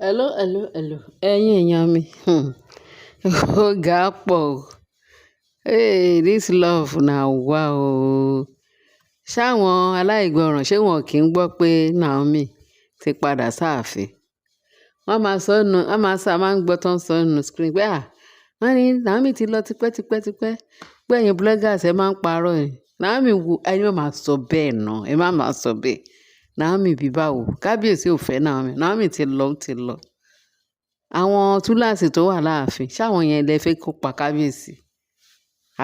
Hello, hello, hello. Ẹ̀yin èèyàn mi, ó ga pọ̀ o. Hey, this love na wa o. Ṣé àwọn aláìgbọràn ṣé wọn kì í gbọ́ pé Naomi ti padà sáàfin? Wọ́n máa sọ nu, wọ́n máa sọ, a máa ń gbọ́ tán sọ nínú screen pé à, wọ́n ní Naomi ti lọ tipẹ́, tipẹ́, tipẹ́. Pé ẹ̀yin bloggers ẹ máa ń parọ́ ẹ̀. Naomi wo, ẹni má máa sọ bẹ́ẹ̀ náà, ẹ má máa sọ bẹ́ẹ̀. Naomi bí báwo? Kábíyèsí ò fẹ́ Naomi. Naomi ti lọ, ó ti lọ. Àwọn túláàsì tó wà láàfin, ṣé àwọn yẹn lẹ fẹ́ kó pa kábíyèsí?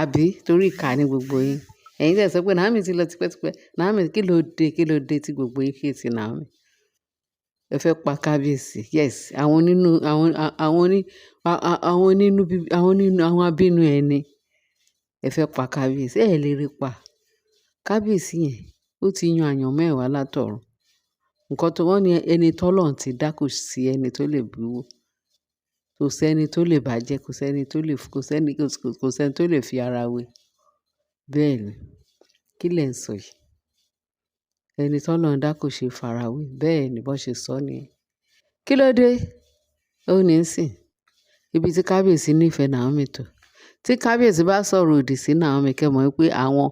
Àbí torí ìkà ni gbogbo yín. Ẹ̀yin dẹ̀ sọ pé Naomi ti lọ tipẹ́, tipẹ́. Naomi, kí ló dé tí gbogbo yín hate Naomi? Ẹ fẹ́ pa kábíyèsí. Yes, àwọn onínú, àwọn, àwọn oní, àwọn onínú bí, àwọn onínú, àwọn abínú ẹni. Ẹ fẹ́ pa kábíyèsí. Ẹ lè rí pa. Kábíyèsí yẹn, ó ti yan àyànmọ́ ẹ̀ wá látọ̀run. Nǹkan tó wọ́n ní ẹni tó Ọlọ́run ti dá kò sí ẹni tó lè búwó. Kò sí ẹni tó lè bàjẹ́, kò sí ẹni tó lè, kò sí ẹni, kò sí ẹni tó lè fi ara wé. Bẹ́ẹ̀ ni. Kí lẹ̀ ń sọ yìí? Ẹni tó Ọlọ́run dá kò ṣe farawé. Bẹ́ẹ̀ ni bó ṣe sọ ní. Kí ló dé? Ó ní ń sìn. Ibi tí kábíyèsí nífẹ̀ẹ́ Naomi tó. Tí kábíyèsí bá sọ̀rọ̀ òdì sí Naomi, kí ẹ mọ̀ wípé àwọn,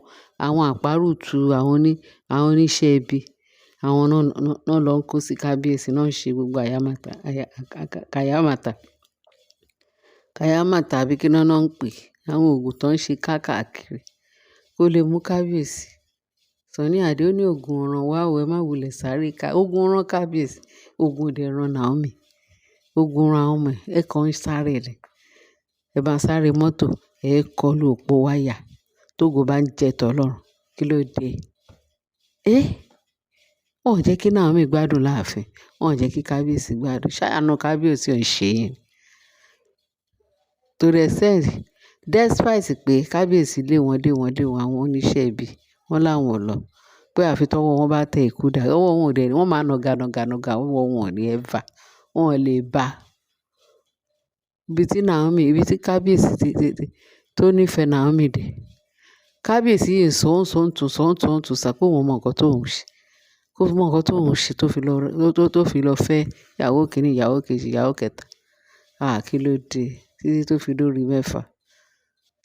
àwọn àparùtù, àwọn oní, àwọn oníṣẹ́ ibi, àwọn náà, náà lọ ń kó sí kábíyèsí, náà ń ṣe gbogbo àyàmátà, àyà, kàyàmátà. Kàyàmátà àbí kí náà ń pè. Àwọn òògùn tó ń ṣe káàkiri. Kó lè mú kábíyèsí. Sunny Adé ó ní òògùn ọ̀ràn wá o, ẹ má wulẹ̀ sáré ká. Òògùn rán kábíyèsí, òògùn ò dẹ̀ ran Naomi. Òògùn ran àwọn ọmọ ẹ̀, ẹ kàn ń sáré ni. Ẹ bá sáré mọ́tò, ẹ kọlu òpó wáyà. Tógo bá ń jẹ tọ́lọ́run. Kí ló dé? Eh? Wọ́n ò jẹ́ kí Naomi gbádùn láàfin. Wọ́n ò jẹ́ kí kábíyèsí gbádùn. Ṣé àánú kábíyèsí ò ń ṣe yín? To the extent, despite pé kábíyèsí lé wọn, lé wọn, lé wọn, àwọn oníṣẹ́ ibi, wọ́n láwọn ò lọ. Pé àfi tọ́wọ́ wọn bá tẹ ikú dà. Ọwọ́ wọn ò dẹ̀, wọ́n máa nàga, nàga, nàga, ọwọ́ wọn ò ní ever. Wọn ò lè bá. Ibi tí Naomi, ibi tí kábíyèsí ti tó nífẹ̀ẹ́ Naomi dé. Kábíyèsí yìí sọ ń sọ ń tún, sọ ń tún, ń tún sọ pé òun mọ nǹkan tó ń ṣe. Kó mọ nǹkan tó ń ṣe tó fi lọ, tó fi lọ fẹ́ ìyàwó kìíní, ìyàwó kejì, ìyàwó kẹta. Ah, kí ló dé? Títí tó fi dórí mẹ́fà.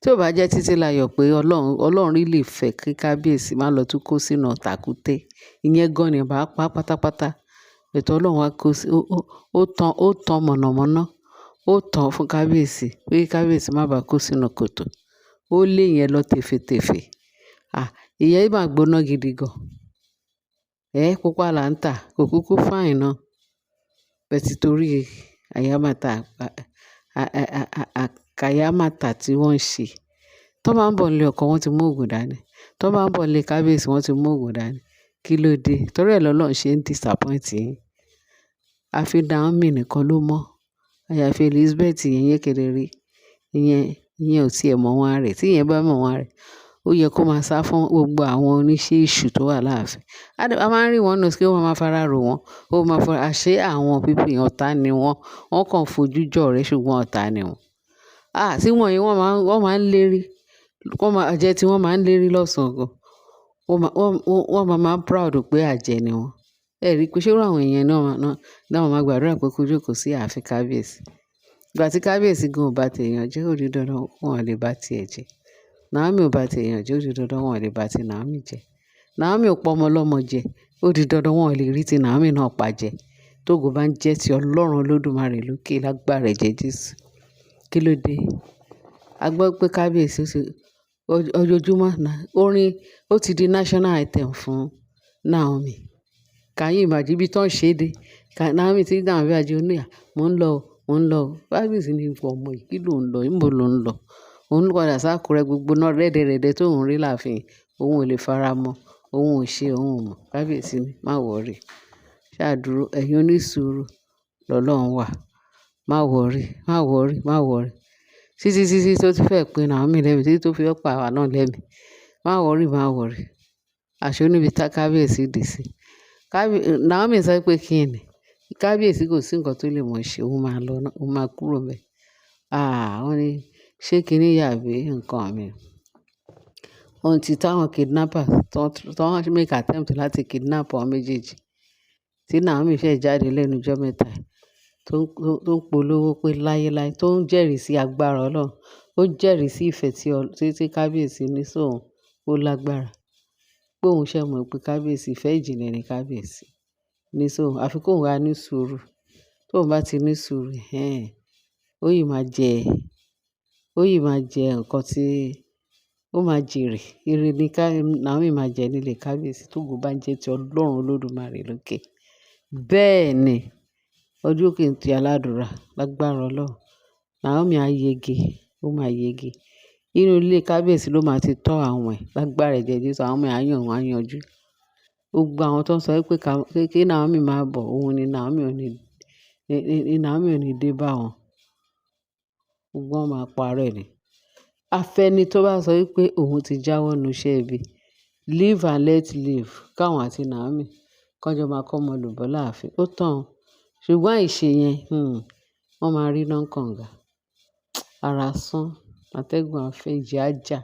Tí ó bá jẹ́ títí láyọ̀ pé Ọlọ́run, Ọlọ́run really fẹ́ kí kábíyèsí má lọ tún kó sínú tàkúté. Ìyẹn gan ni bá pa pátápátá. Ètò Ọlọ́run wá kó sí, ó tan, ó tan mọ̀nàmọ́ná. Ó tan fún kábíyèsí pé kí kábíyèsí má bá kó sínú kòtò. Ó lé ìyẹn lọ tèfètèfè. Ah, ìyẹn máa gbóná gidi gan. Eh, pupa là ń tà, kò kúkú fine náà. But torí àyàmátà, kàyàmátà tí wọ́n ń ṣe. Tó bá ń bọ̀ nílé ọkọ, wọ́n ti mú òògùn dání. Tó bá ń bọ̀ nílé kábíyèsí, wọ́n ti mú òògùn dání. Kí ló dé? Torí ẹ lọ́lọ́run ṣe ń disappoint yín. Àfi Naomi nìkan ló mọ̀. Àyàfi Elizabeth yẹn yẹn kedere. Ìyẹn, ìyẹn ò tí è mọ̀ wọ́n rẹ̀. Tí ìyẹn bá mọ̀ wọ́n rẹ̀, ó yẹ kó máa sá fún gbogbo àwọn oníṣẹ́ èṣù tó wà láàfin. A máa ń rí wọn nù kí wọ́n máa fara rò wọ́n. Ó máa fara, àṣé àwọn people yẹn ọ̀tá ni wọ́n. Wọ́n kàn fojú jọ ọ̀rẹ́ ṣùgbọ́n ọ̀tá ni wọ́n. Ah, tí wọ́n yìí wọ́n máa ń lérí. Wọ́n máa jẹ́ tí wọ́n máa ń lérí lọ́sàn-án gan. Wọ́n máa, wọ́n, wọ́n máa máa proud pé àjẹ́ ni wọ́n. Ẹ rí i pé ṣé irú àwọn èèyàn náà náà, náà máa gbàdúrà pé kó jókòó sí ààfin kábíyèsí. Ìgbà tí kábíyèsí gan ò bá ti èèyàn jẹ́, ó di dandan wọ́n ò lè bá ti ẹ̀ jẹ́. Naomi ò bá ti èèyàn jẹ́, ó di dandan wọ́n ò lè bá ti Naomi jẹ́. Naomi ò pọ̀ ọmọ ọlọ́mọ jẹ, ó di dandan wọ́n ò lè rí ti Naomi náà pa jẹ. Tógo bá ń jẹ́ ti Ọlọ́run Olódùmarè lókè lágbára ẹ̀jẹ̀ Jésù. Kí ló dé? A gbọ́ pé kábíyèsí ṣe ojoojúmọ́ orin ó ti di national anthem fún Naomi. Can you imagine ibi tó ń ṣe dé? Naomi tí Naomi bá jí ó ní à, mò ń lọ o, mò ń lọ o. Kábíyèsí ní ìwọ ọmọ yìí, kí ló ń lọ? Níbo ló ń lọ? Òun padà sákúrẹ́ gbogbo náà rẹ́dẹ̀rẹ́dẹ́ tó ń rí láàfin. Òun ò lè faramọ́, òun ò ṣe, òun ò mọ̀. Kábíyèsí ní, má worry. Ṣá dúró, ẹ̀yin onísùúrù lọ́lọ́run wà. Má worry, má worry, má worry. Títí, títí tó ti fẹ́ pin Naomi lẹ́mi, títí tó fi fẹ́ pa àwa náà lẹ́mi. Má worry, má worry. Àṣé ó níbi tá kábíyèsí dé sí. Naomi sọ pé kí ni? Kábíyèsí kò sí nǹkan tó lè mọ̀ ṣe, òun máa lọ ná, òun máa kúrò ńbẹ̀. Ah, wọ́n ní ṣé kíní yà bí nǹkan mi? Ohun tí táwọn kidnappers tó ń make attempt láti kidnap àwọn méjèèjì. Tí Naomi fẹ́ jáde lẹ́nu ijọ́ mẹ́ta. tó ń polówó pé láyéláyé, tó ń jẹ́rìí sí agbára Ọlọ́run, ó ń jẹ́rìí sí ìfẹ́ tí kábíyèsí ní sóun, ó lágbára. Pé òun ṣẹ̀ mọ̀ pé kábíyèsí, ìfẹ́ ìjìnlẹ̀ ní kábíyèsí ní sóun. Àfi kó òun wá ní sùúrù. Tó òun bá ti ní sùúrù, ẹ́hẹ́n, ó yìí máa jẹ, ó yìí máa jẹ nǹkan tí ó máa jèrè. Ère ni Naomi máa jẹ nílé kábíyèsí tógo bá ń jẹ́ ti Ọlọ́run Olódùmarè lókè. Bẹ́ẹ̀ ni, ojú kì í ti aládùrá lágbára Ọlọ́run. Naomi á yege, ó máa yege. Inú ilé kábíyèsí ló máa ti tọ́ àwọn ẹ̀ lágbára ẹ̀jẹ̀ Jésù. Àwọn ọmọ ẹ̀ á yàn wọ́n á yanjú. Gbogbo àwọn tó ń sọ wípé kí Naomi máa bọ̀, òun ni Naomi ò ní, ní Naomi ò ní dé bá wọn. Gbogbo wọn máa parẹ́ ni. Afẹ́ni tó bá sọ wípé òun ti jáwọ́ nínú iṣẹ́ ibi, live and let live, káwọn àti Naomi kó jọ máa kọ́ ọmọ lùbọ́ láàfin. Ó tán o. Ṣùgbọ́n àìṣe yẹn, wọ́n máa rí iná kànga. Ara sán, atẹ́gùn afẹ́, ìjì á jà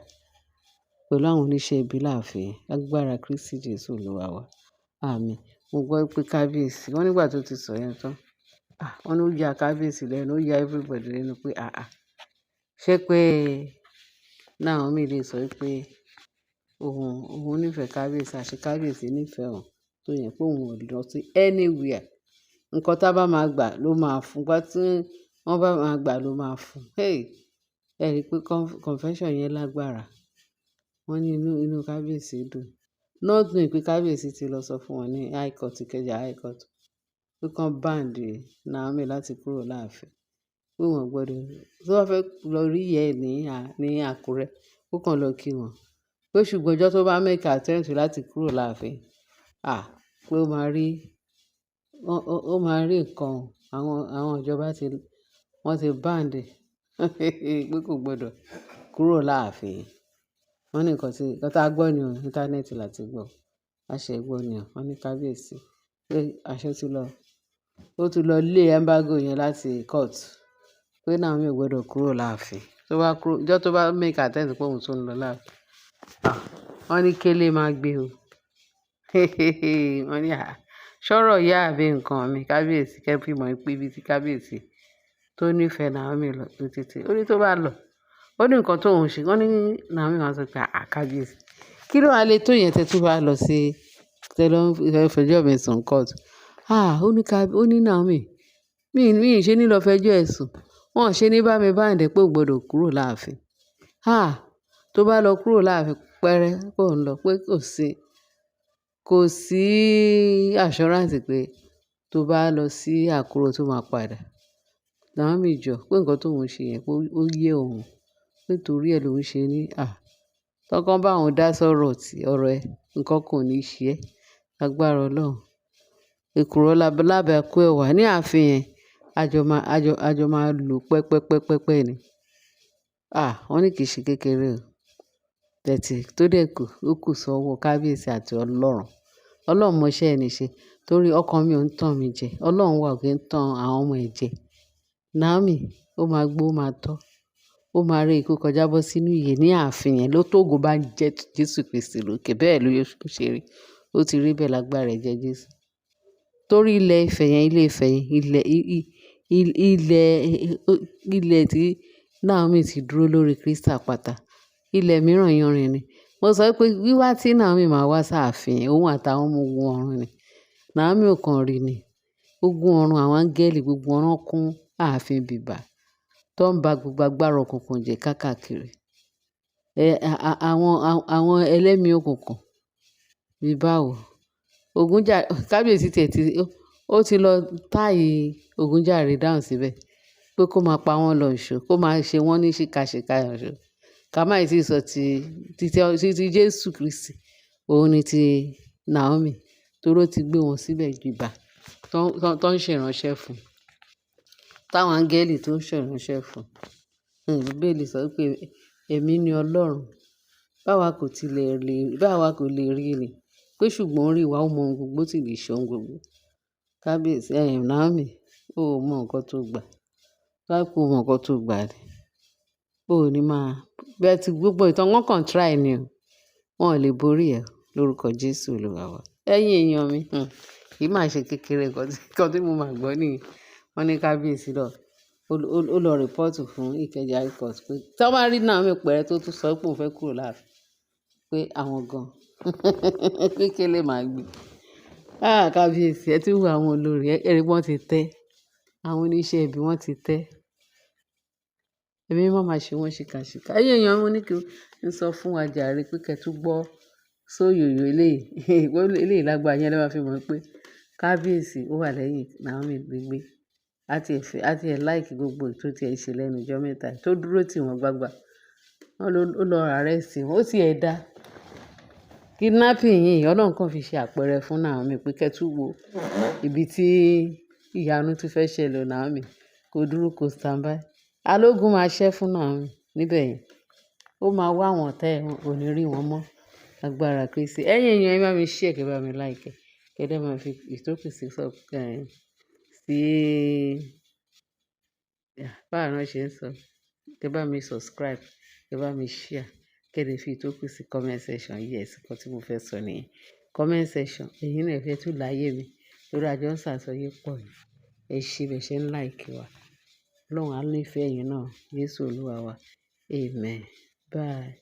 pẹ̀lú àwọn oníṣẹ́ ibi láàfin. Lágbára Kristi Jesu Olúwa wa. Àmín. Mo gbọ́ pé kábíyèsí, wọ́n nígbà tó ti sọ yẹn tán, ah, wọ́n ní ó ya kábíyèsí lẹ́nu, ó ya everybody lẹ́nu pé àáà. Ṣé pé Naomi lè sọ wípé òun nífẹ̀ẹ́ kábíyèsí, àṣé kábíyèsí nífẹ̀ẹ́ òun tó yẹn pé òun ò lọ sí anywhere. Nǹkan tá bá máa gbà ló máa fún. Nǹkan tí wọ́n bá máa gbà ló máa fún. Hey! Ẹ rí i pé confession yẹn lágbára. Wọ́n ní inú kábíyèsí dùn. Not knowing pé kábíyèsí ti lọ sọ fún wọn ní high court, Ìkẹjà high court, pé kí wọ́n ban Naomi láti kúrò láàfin. Pé wọ́n gbọdọ̀, tí wọ́n fẹ́ lọ rí ìyá ẹ̀ ní Àkúrẹ́, ó kàn lọ kí wọn. Pé ṣùgbọ́n ọjọ́ tó bá make attempt láti kúrò láàfin, ah, pé ó máa rí nǹkan. Àwọn ìjọba ti, wọ́n ti ban ẹ̀ pé kò gbọdọ̀ kúrò láàfin. Wọ́n ní nǹkan tí a gbọ́ ní o, íńtánẹ́ẹ̀tì la ti gbọ́. A ṣẹ̀ gbọ́ ni o. Wọ́n ní kábíyèsí pé àṣẹ ti lọ, ó ti lọ lé embargo yẹn láti court pé Naomi ò gbọdọ̀ kúrò láàfin. Tó bá kúrò, ọjọ́ tó bá make attempt pé òun tún ń lọ láàfin, ah, wọ́n ní kélé máa gbé o. Wọ́n ní, àh, sọ̀rọ̀ ìyá àbí nǹkan mi kábíyèsí kẹ́ fi mọ̀ pé ibi tí kábíyèsí tó nífẹ̀ẹ́ Naomi lọ títí. Ó ní tó bá lọ, ó ní nǹkan tó ń ṣe. Wọ́n ní Naomi máa sọ pé, àh, kábíyèsí, kí ló wá lè tó yẹn tẹ́ tún wá lọ sí, tẹ́ lọ fẹjọ́ mi sùn court. Ah, ó ní Naomi, mi ì ṣe ní lọ fẹjọ́ ẹ sùn. Wọ́n ò ṣe ní bá mi ban ẹ pé ò gbọdọ̀ kúrò láàfin. Ah, tó bá lọ kúrò láàfin pẹ́rẹ́ kó ń lọ pé kò sí assurance pé tó bá lọ sí Àkúrẹ́ tó máa padà. Naomi jọ pé nǹkan tó ń ṣe yẹn pé ó yé òun. Nítorí ẹ ló ń ṣe ní, ah, tọkàn bá òun dá sọ̀rọ̀ tí ọ̀rọ̀ ẹ, nǹkan kan ò ní ṣe ẹ́. Lágbára Ọlọ́run. Èkùrọ́ lábàákú ẹwà ní ààfin yẹn. A jọ máa lò pẹpẹpẹpẹpẹ ni. Ah, wọ́n ní kì í ṣe kékeré o. Tẹ́tí tó dẹ̀ kù, ó kù sọ́wọ́ kábíyèsí àti Ọlọ́run. Ọlọ́run mọ iṣẹ́ ẹni ṣe torí ọkàn mi ò ń tàn mí jẹ. Ọlọ́run wà ò kí ń tàn àwọn ọmọ ẹ̀ jẹ. Naomi, ó máa gbó, ó máa tọ́. Ó máa rí ikú kọjá bọ́ sínú ìyè ní ààfin yẹn ló tógo bá ń jẹ́ Jésù Kristi lókè. Bẹ́ẹ̀ ló ṣe rí. Ó ti rí bẹ́ẹ̀ lágbára ẹ̀jẹ̀ Jésù. Torí ilẹ̀ Ifẹ̀ yẹn, ilé Ifẹ̀ yẹn, ilẹ̀ tí Naomi ti dúró lórí Kristi àpáta. Ilẹ̀ mìíràn yanrìn ni. Mo sọ pé wíwá tí Naomi máa wá sáàfin, òun àtàwọn ọmọ ogun ọ̀run ni. Naomi ò kan rí ni. Ogun ọ̀run, àwọn áńgẹ́lì gbogbo wọn kún ààfin bíbà tó ń ba gbogbo agbára òkùnkùn jẹ́ káàkiri. Àwọn ẹlẹ́mìí òkùnkùn bí báwo. Kábíyèsí tí ẹ ti, ó ti lọ tie Ògúnjàre down síbẹ̀ pé kó máa pa wọ́n lọ ìṣó, kó máa ṣe wọ́n ní ṣìkàṣìkà ìṣó. Ká má ì tí sọ ti Jésù Kristi, òun ni ti Naomi torí ó ti gbé wọn síbẹ̀ bíbà tó ń ṣe ìránṣẹ́ fún. Táwọn áńgẹ́lì tó ń ṣe ìránṣẹ́ fún. Bíbélì sọ pé ẹ̀mí ni Ọlọ́run. Báwa kò tilẹ̀ lè, báwa kò lè rí ni. Pé ṣùgbọ́n ó rí wa, ó mọ ohun gbogbo, ó sì lè ṣe ohun gbogbo. Kábíyèsí, Naomi, ó mọ nǹkan tó gbà. Tó bá pé o mọ nǹkan tó gbà ni. Ó ò ní máa, bí ẹ ti gbogbo ìtàn wọ́n kàn try ni o. Wọn ò lè borí ẹ lórúkọ Jésù Olúwa wa. Ẹ̀yin èèyàn mi, kì í máa ṣe kékeré nǹkan tí mo máa gbọ́ nìyẹn. Wọ́n ní kábíyèsí lọ, ó lọ report fún Ìkẹjà High Court pé tí wọ́n bá rí Naomi pẹ̀rẹ́ tó tún sọ pé òun fẹ́ kúrò láàfin, pé àwọn gan pé kí lè máa gbé. Ah, kábíyèsí, ẹ ti wo àwọn olórí, ẹ rí pé wọ́n ti tẹ́. Àwọn oníṣẹ́ ibi wọ́n ti tẹ́. Ẹ̀mí mímọ́ máa ṣe wọ́n ṣìkàṣìkà. Ẹ̀yin èèyàn, mo ní kí n sọ fún wa jàre pé kí ẹ tún gbọ́ sóyòyò eléyìí. Eléyìí lágbára yẹn ló máa fi mọ̀ pé kábíyèsí ó wà lẹ́yìn Naomi gbígbé. A ti ẹ fẹ́, a ti ẹ like gbogbo ètò tí ẹ ṣe lẹ́nu ijọ́ mẹ́ta tó dúró tì wọ́n gbagba. Wọ́n ló, ó lọ arrest wọn, ó sì ẹ dá. Kidnapping yìí, Ọlọ́run kan fi ṣe àpẹẹrẹ fún Naomi pé kí ẹ tún wo ibi tí ìyanu tún fẹ́ ṣẹlẹ̀. Naomi kò dúró, kò stand by. Alógun máa ṣẹ́ fún Naomi níbẹ̀ yẹn. Ó máa wá àwọn ọ̀tá ẹ̀, ò ní rí wọn mọ́. Agbára Kristi. Ẹ̀yin èèyàn, ẹ bá mi share, kí ẹ bá mi like, kí ẹ dẹ̀ máa fi ìtókù sí sí, báwo ni wọ́n ṣe ń sọ? Kí ẹ bá mi subscribe, kí ẹ bá mi share, kí ẹ lè fi ìtókù sí comment section. Yes, nǹkan tí mo fẹ́ sọ nìyẹn. Comment section, ẹ̀yin náà fẹ́ tún láyé mi torí a jọ ń ṣàsọyé pọ̀ ni. Ẹ ṣé bẹ́ẹ̀ ṣe ń like wa. Ọlọ́run á nífẹ̀ẹ́ ẹ̀yin náà. Jésù Olúwa wa. Amen. Bye.